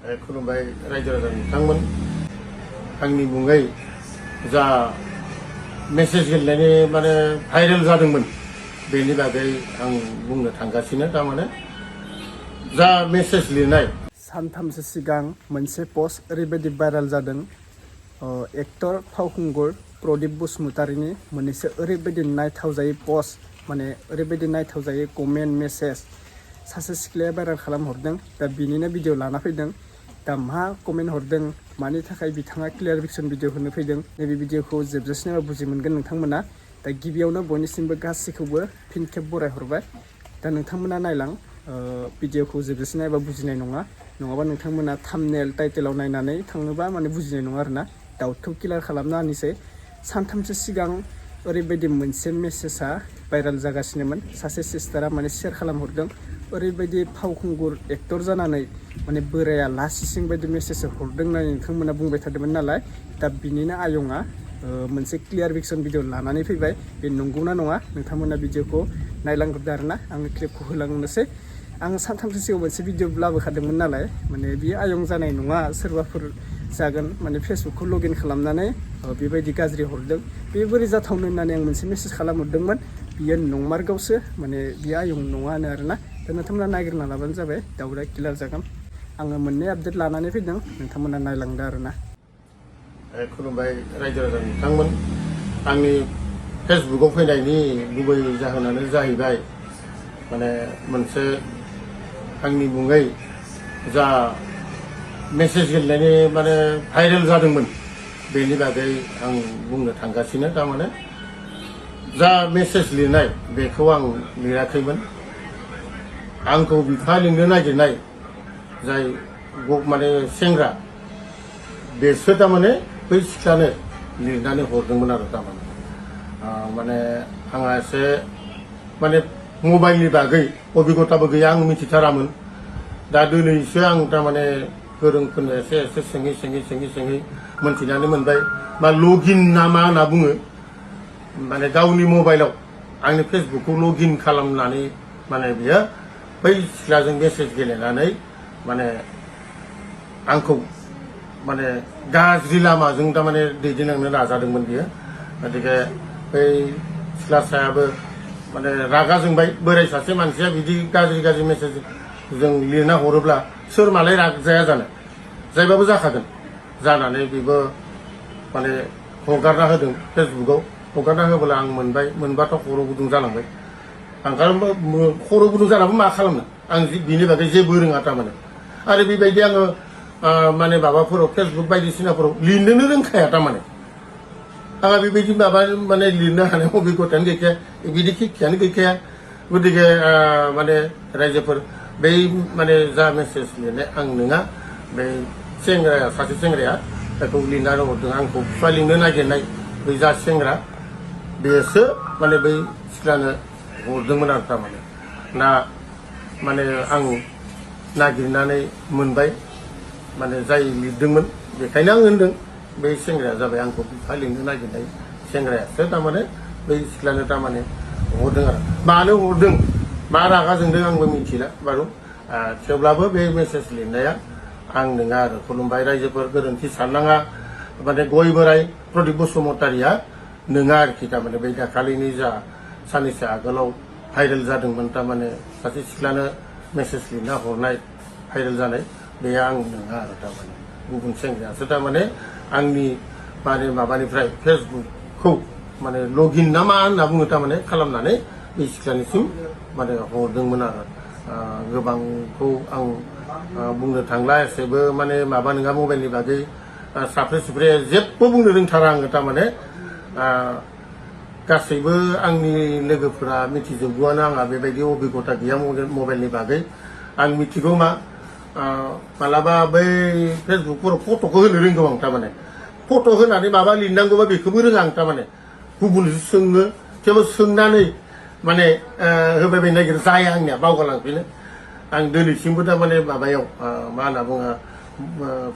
खुलुमबाय रायजो राजा नोंथांमोन आंनि मुङै जा मेसेज गेलेनायनि माने भाइरेल जादोंमोन बेनि बागै आं बुंनो थांगासिनो थारमाने जा मेसेज लिरनाय सानथामसो सिगां मोनसे पस्ट ओरैबायदि भाइरेल जादों एक्टर फावखुंगुर प्रदीप बसुमतारीनि मोननैसो ओरैबायदि नायथाव जायै पस्ट माने ओरैबायदि नायथाव जायै कमेन्ट मेसेज सासे सिख्लाया भाइरेल खालामहरदों दा बिनिनो भिडिअ लाना फैदों दा मा कमेन्ट हरदों मानि थाखाय बिथाङा क्लियारिफिकेसन भिडिअ होनो फैदों नैबे भिडिअखौ जोबजासिम बुजि मोनगोन नोंथांमोना दा गिबियावनो बयनिसिमबो गासैखौबो फिन खेब बरायहरबाय दा नोंथांमोना नायलां भिडिअखौ जोबजासिम नायबा बुजिनाय नङा नङाबा नोंथांमोना थाम्बनेल टाइटेलाव नायनानै थाङोबा माने बुजिनाय नङा आरोना डाउटखौ क्लियार खालामना होनोसै सानथामसो सिगां ओरैबायदि मोनसे मेसेजआ भाइरेल जागासिनोमोन सासे सिस्टारा माने शेयार खालामहरदों ओरैबायदि फावखुंगुर एक्टर जानानै माने बोराया लासिसिं बायदि मेसेज हरदों होननानै नोंथांमोना बुंबाय थादोंमोन नालाय दा बिनिनो आयंआ मोनसे क्लियारिफिकेसन भिडिअ लानानै फैबाय बे नंगौना नङा नोंथांमोना भिडिअखौ नायलांग्रोदो आरोना आङो क्लिपखौ होलांनोसै आं सानथामसो सिगां मोनसे भिडिअ लाबोखादोंमोन नालाय माने बियो आयं जानाय नङा सोरबाफोर जागोन माने फेसबुकखौ लगइन खालामनानै बेबायदि गाज्रि हरदों बे बोरै जाथावनो होननानै आं मोनसे मेसेज खालामहरदोंमोन बियो नंमारगौसो माने बियो आयं नङानो आरोना दा नोंथांमोना नागिरना लाबानो जाबाय दाउरा क्लियार जागोन आङो मोननै आपडेट लानानै फैदों नोंथांमोना नायलांदो आरोना खुलुमबाय रायजो राजा नोंथांमोन आंनि फेसबुकाव फैनायनि गुबै जाहोनानो जाहैबाय माने मोनसे आंनि मुङै जा मेसेज गेलेनायनि माने भाइरेल जादोंमोन बेनि बागै आं बुंनो थांगासिनो थारमाने जा मेसेज लिरनाय बेखौ आं लिराखैमोन आंखौ बिफा लिंनो नागिरनाय जाय माने सेंग्रा बेसो थारमाने बै सिख्लानो लिरनानै हरदोंमोन आरो थारमाने माने आंहा एसे माने मबाइलनि बागै अबिगथाबो गैया आं मिथिथारामोन दा दिनैसो आं थारमाने गोरोंफोरनो एसे सोङै मोनथिनानै मोनबाय मा लगइन ना मा होनना बुङो माने गावनि मबाइलाव आंनि फेसबुकखौ लगइन खालामनानै माने बियो बै सिख्लाजों मेसेज गेलेनानै माने आंखौ माने गाज्रि लामाजों थारमाने दैदेनलांनो नाजादोंमोन बियो गतिके बै सिख्लासायाबो माने रागा जोंबाय बोराय सासे मानसिया बिदि गाज्रि मेसेज जों लिरना हरोब्ला सोर मालाय रागाजाया जानो जायबाबो जाखागोन जानानै बेबो माने हगारना होदों फेसबुकाव हगारना होब्ला आं मोनबाथ' खर' गुदुं जालांबाय आं खर' गुदुं जानाबो मा खालामनो आं बिनि बागै जेबो रोङा थारमाने आरो बेबायदि आङो माने माबाफोराव फेसबुक बायदिसिनाफोराव लिरनोनो रोंखाया थारमाने आंहा बेबायदि माबा माने लिरनो हानाय अबिगथायानो गैखाया बिदि खिखियानो गैखाया गतिके माने रायजोफोर बै माने जा मेसेज लिरनाय आं नङा बै सेंग्राया सासे सेंग्राया बेखौ लिरनानै हरदों आंखौ बिफा लिंनो नागिरनाय बै जा सेंग्रा बेसो माने बै सिख्लानो हरदोंमोन आरो थारमाने ना माने आं नागिरनानै मोनबाय माने जाय लिरदोंमोन बेखायनो आं होनदों बै सेंग्राया जाबाय आंखौ बिफा लिंनो नागिरनाय सेंग्रायासो थारमाने बै सिख्लानो थारमाने हरदों आरो मानो हरदों मा रागा जोंदों आंबो मिथिला बारु थेवब्लाबो बे मेसेज लिरनाया आं नङा आरो खुलुमबाय रायजोफोर गोरोन्थि साननाङा माने गय बोराय प्रदीप बसुमतारीया नङा आरोखि थारमाने बै दाखालिनि जा साननैसो आगोलाव भाइरेल जादोंमोन थारमाने सासे सिख्लानो मेसेज लिरना हरनाय भाइरेल जानाय बे आं नङा आरो थारमाने गुबुन सेंग्रायासो थारमाने आंनि माने माबानिफ्राय फेसबुकखौ माने लगइन ना मा होनना बुङो थारमाने खालामनानै बे सिख्लानिसिम माने हरदोंमोन आरो गोबांखौ आं बुंनो थांला एसेबो माने माबा नङा मबाइलनि बागै साफ्रे सुफ्रे जेबो बुंनो रोंथारा आङो थारमाने गासैबो आंनि लोगोफोरा मिथिजोबगौआनो आंहा बेबायदि अबिगथा गैया मबाइलनि बागै आं मिथिगौ मा मालाबा बै फेसबुकफोराव फट'खौ होनो रोंगौ आं थारमाने फट' होनानै माबा लिरनांगौबा बेखौबो रोङा आं थारमाने गुबुनसो सोङो थेवबो सोंनानै माने होबाय बायनो नागिरो जाया आंनिया बावगारलांफिनो आं दिनैसिमबो थारमाने माबायाव मा होनना बुङो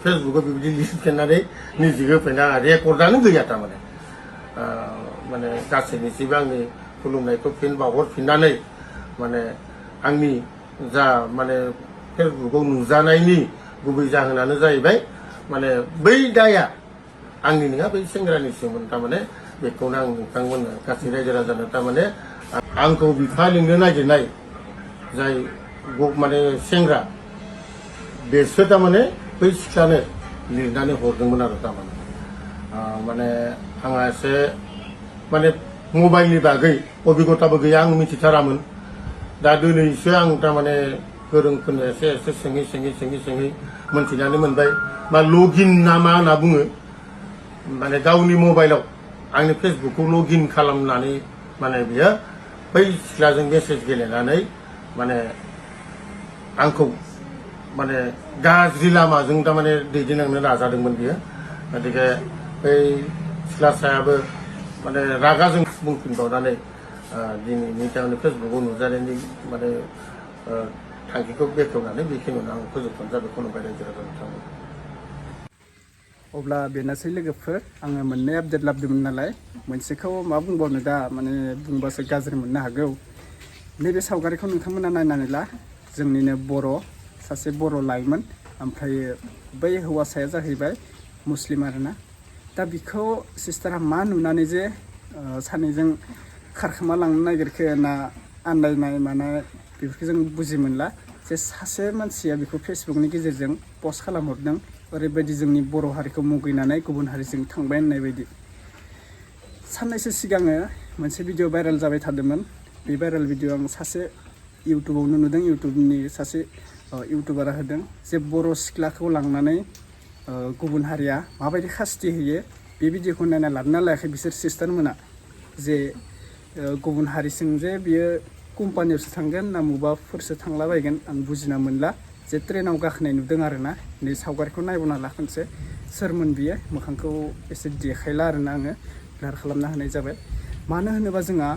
फेसबुकाव बेबायदि लिरफिननानै निजे होफैना रेकर्डआनो गैया थारमाने माने गासैनिसिबो आंनि खुलुमनायखौ फिन बावहरफिननानै माने आंनि जा माने फेसबुकाव नुजानायनि गुबै जाहोनानो जाहैबाय माने बै दाया आंनि नङा बै सेंग्रानिसोमोन थारमाने बेखौनो आं नोंथांमोननो गासै रायजो राजानो थारमाने आंखौ बिफा लिंनो नागिरनाय जाय माने सेंग्रा बेसो थारमाने बै सिख्लानो लिरनानै हरदोंमोन आरो थारमाने माने आंहा एसे माने मबाइलनि बागै अभिगताबो गैया आं मिथिथारामोन दा दिनैसो आं थारमाने गोरोंफोरनो एसे एसे सोङै मोनथिनानै मोनबाय मा लगइन ना मा होनना बुङो माने गावनि मबाइलाव आंनि फेसबुकखौ लगइन खालामनानै माने बियो बै सिख्लाजों मेसेज गेलेनानै माने आंखौ माने गाज्रि लामाजों थारमाने दैदेनलांनो नाजादोंमोन बियो गतिके बै सिख्लासायाबो माने रागाजों बुंफिनबावनानै दिनैनि थारमाने फेसबुकाव नुजानायनि माने थांखिखौ बेखेवनानै बेखिनियावनो आं फोजोबथ'नाय जाबाय खुलुमबाय रायजो राजा नोंथांमोन। अब्ला बेनोसै लोगोफोर आङो मोननै आपडेट लाबोदोंमोन नालाय मोनसेखौ मा बुंबावनो दा माने बुंबासो गाज्रि मोननो हागौ। नैबे सावगारिखौ नोंथांमोना नायनानै ला जोंनिनो सासे बर' लाइमोन ओमफ्राय बै हौवासाया जाहैबाय मुस्लिम आरोना। दा बिखौ सिस्टारा मा नुनानै जे सानैजों खारखोमा लांनो नागिरखो ना आन्दायनाय मानाय बेफोरखौ जों बुजि मोनला जे सासे मानसिया बेखौ फेसबुकनि गेजेरजों पस्ट खालामहरदों ओरैबायदि जोंनि बर' हारिखौ मुगैनानै गुबुन हारिजों थांबाय होननाय बायदि। साननैसो सिगाङो मोनसे भिडिअ भाइरेल जाबाय थादोंमोन। बे भाइरेल भिडिअ आं सासे इउटुबावनो नुदों, इउटुबनि सासे इउटुबारा होदों जे बर' सिख्लाखौ लांनानै गुबुन हारिया माबायदि खास्ति होयो बे भिडिअखौ नायना लादोंना लायाखै बिसोर सिस्टारमोना जे गुबुन हारिजों जे बियो कम्पानियावसो थांगोन ना मबाफोरसो थांलाबायगोन आं बुजिना मोनला जे ट्रेनाव गाखोनाय नुदों आरोना। नै सावगारिखौ नायबावना ला खनसे सोरमोन बियो मोखांखौ एसे देखायला आरोना आङो ब्लार खालामना होनाय जाबाय। मानो होनोबा जोंहा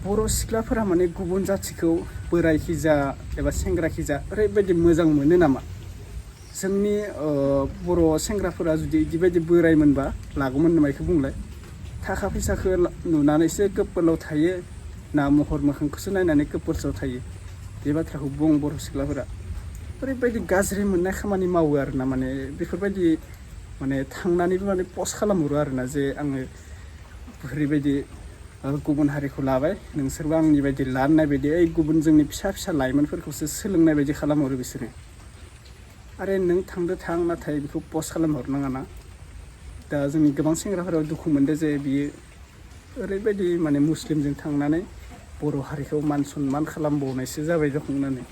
बर' सिख्लाफोरा माने गुबुन जाथिखौ बोरायखि जा एबा सेंग्राखि जा ओरैबायदि मोजां मोनो नामा? जोंनि बर' सेंग्राफोरा जुदि बिदिबायदि बोरायमोनबा लागौमोन नामा बेखौ बुंलाय। थाखा फैसाखौ नुनानैसो कोप्पोलाव थायो ना महर मोखांखौसो नायनानै कोप्पोल्सआव थायो? बे बाथ्राखौ बुं बर' सिख्लाफोरा। ओरैबायदि गाज्रि मोननाय खामानि मावो आरोना माने बेफोरबायदि माने थांनानैबो माने पस्ट खालामहरो आरोना जे आङो ओरैबायदि गुबुन हारिखौ लाबाय नोंसोरबो आंनि बायदि ला होननाय बायदि ओइ गुबुन जोंनि फिसा लाइमोनफोरखौसो सोलोंनाय बायदि खालामहरो बिसोरो। आरे नों थांदो थां नाथाय बेखौ पस्ट खालामहरनाङा ना। दा जोंनि गोबां सेंग्राफोरा दुखु मोनदों जे बियो ओरैबायदि माने मुस्लिमजों थांनानै बर' हारिखौ मान सनमान खालामबावनायसो जाबाय दं होननानै।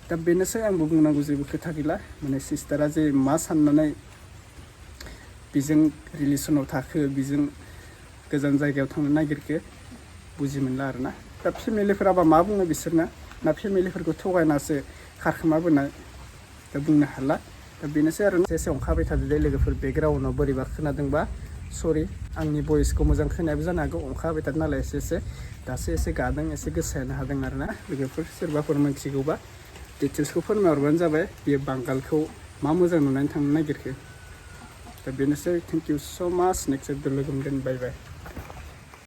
दा बेनोसै आंबो बुंनांगौ जेबो खोथा गैला माने सिस्टारा जे मा साननानै बिजों रिलेसनाव थाखो बिजों गोजान जायगायाव थांनो नागिरखो बुजि मोनला आरोना। दा फेमिलिफोराबा मा बुङो बिसोरना ना फेमिलिफोरखौ थगायनासो खारखोमाबोनाय दा बुंनो हाला। दा बेनोसै आरो एसे अंखाबाय थादोंलै लोगोफोर बेकग्राउन्डआव बोरैबा खोनादोंबा सरि आंनि भइसखौ मोजां खोनायाबो जानो हागौ अखा हाबाय थादों नालाय एसे दासो एसे गादों एसे गोसायानो हादों आरोना। लोगोफोर सोरबाफोर मिथिगौबा डिटेल्सखौ फोरमायहरबानो जाबाय बेयो बांगालखौ मा मोजां नुनानै थांनो नागिरखो। दा बेनोसै थेंक इउ स' माच नेक्स्ट लोगो मोनगोन बाय बाय।